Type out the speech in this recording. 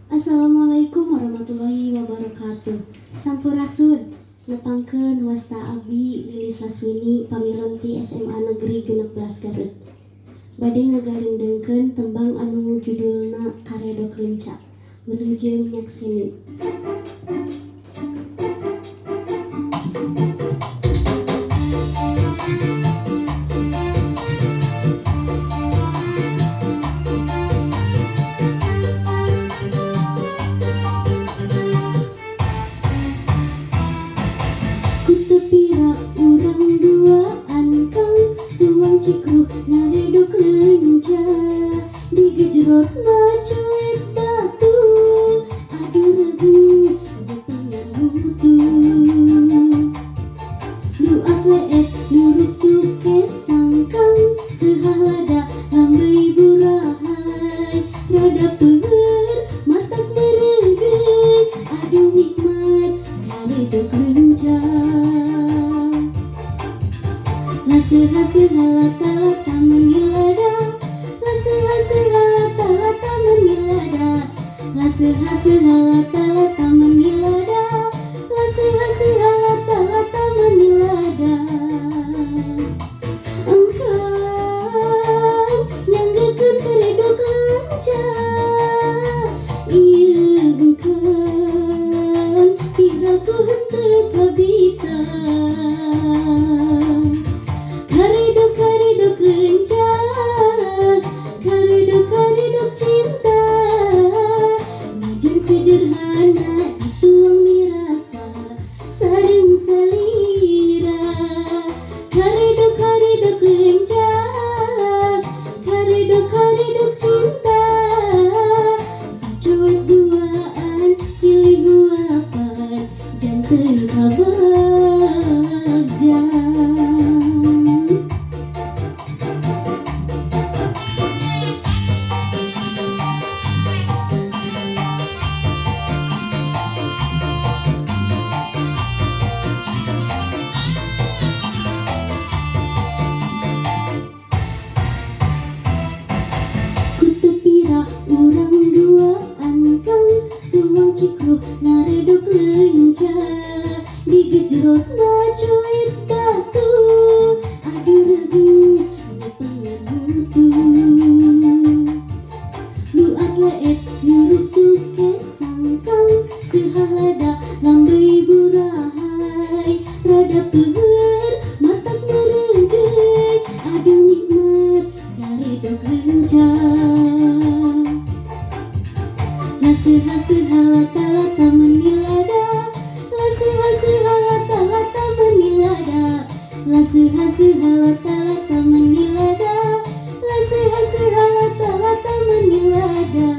Assalamualaikum warahmatullahi wabarakatuh. Sampurasun. Nepangkeun, wasta abdi Lilis Lasmini, pamiron ti SMA Negeri 16 Garut. Bade ngagalindengkeun tembang anu judulna Karedok Lenca. Wilujeng nyakseni. Ku teu pira urang duaan, kang tuang cikruh ngaredok lenca. Digejrot macuet batu, aduh regu jepengan mutu. Nu atleet nuruk kesang, kang seuhah lada lambey burahay. Rada peueur matak meregeun, aduh nikmat karedok lenca. Laseuh lata lata menilada. Laseuh lata lata menilada. Laseuh lata lata menilada. Laseuh lata lata menilada. Engkang nyanggakeun karedok lenca. Ieu engkang piraku henteu kabita. Karedok karedok lenca, karedok karedok cinta. Najan sederhana dituang mirasa sareng salira. Karedok karedok lenca, karedok karedok cinta. Sacuet duaan silih huapan janten kabagja. Ku teu pira urang duaan, kang tuang cikruh ngaredok lenca. Digejrot macuet batu, aduh regu nyepengan mutu. Nu atleet nuruk kesang, kang seuhah lada lambey burahay. Rada peueur matak meregeun, aduh nikmat karedok lenca. Laseuh lata lata menilada. Laseuh lata lata menilada. Laseuh lata lata menilada. Laseuh lata lata menilada.